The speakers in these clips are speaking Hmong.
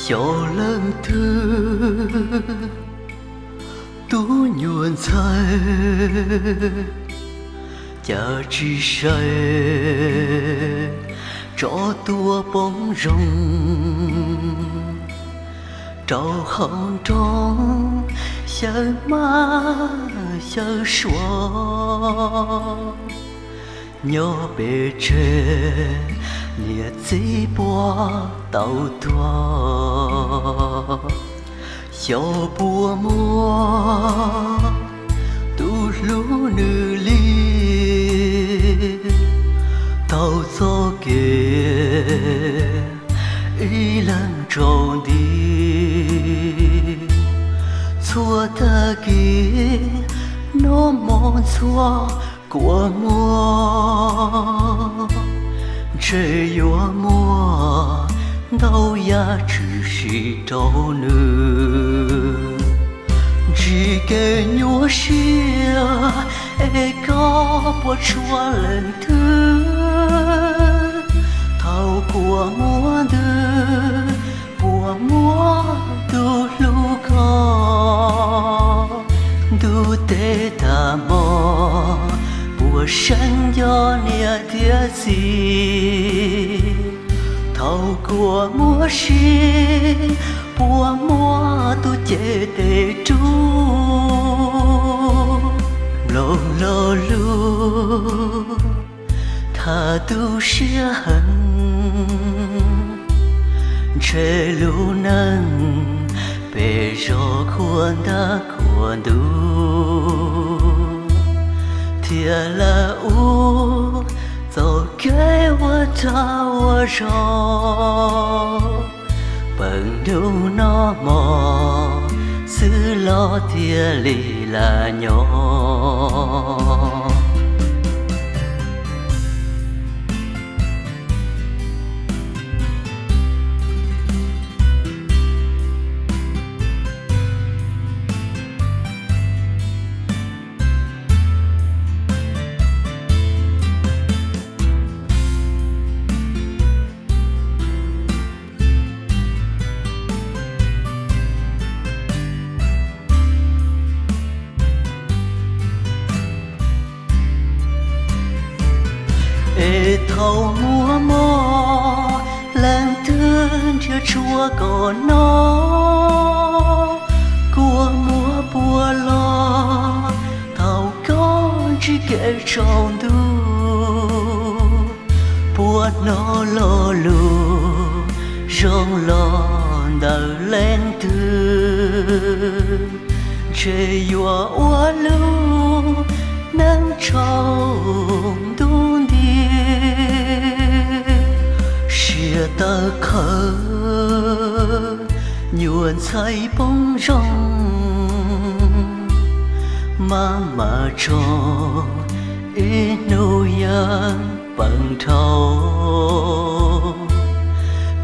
Xyov leej twg tub nyuam ntxhais, cas tsis saib tso tuaj poob zoo rau hauv nroog, xyaw maj xyaw suav. Nyob pem tsev niam txiv puag tau tuag, xyov puas muaj tus hlub nws li. Tau txoj kev ib leeg tsaus nti, txhua tag kis noj mov ntxhua kua muag, ntshe yuav muaj ntau yam tshwm sim rau nws. Ntsib kev nyuaj siab es koj puas tshua leej twg, thaum kua muag ntws puas muaj tus hlub koj. Ntuj teb tag hmo puas seev nco niam thiab txiv, thaum kua muag si puas muaj tus cem tes rub. Mloog lo lus tham tu siab heev, ntshe lub neej pem zos khuam ntab khuam ntuj, thiaj lam ua txoj kev ua dab ua zog. Peem hnub noj mov xwb los thiaj li lam nyob. Es thaum muaj mob leej twg nrhiav tshuaj kom noj, kua muag puas los thaum koj ntsib kev tsaus ntuj, puas hnov lo lus zoo los ntawm leej twg, ntshe yuav ua lub neej tsaus ntuj nti. Siab tawv qhawv nyuam ntxhais poob zoo, maj mam tso ib hnub yeej peem dhau.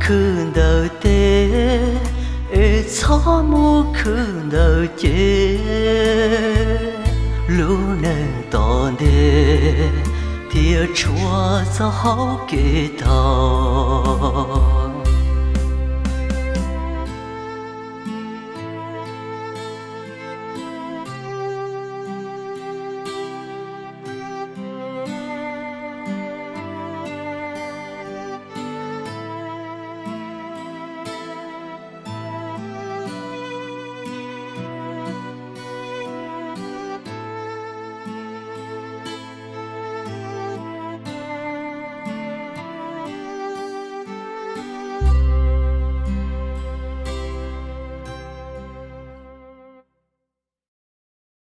Khwv ntawm teb es txhob mus khwv ntawm cev, lub neej tom ntej thiaj tshuav txoj hauv kev tau.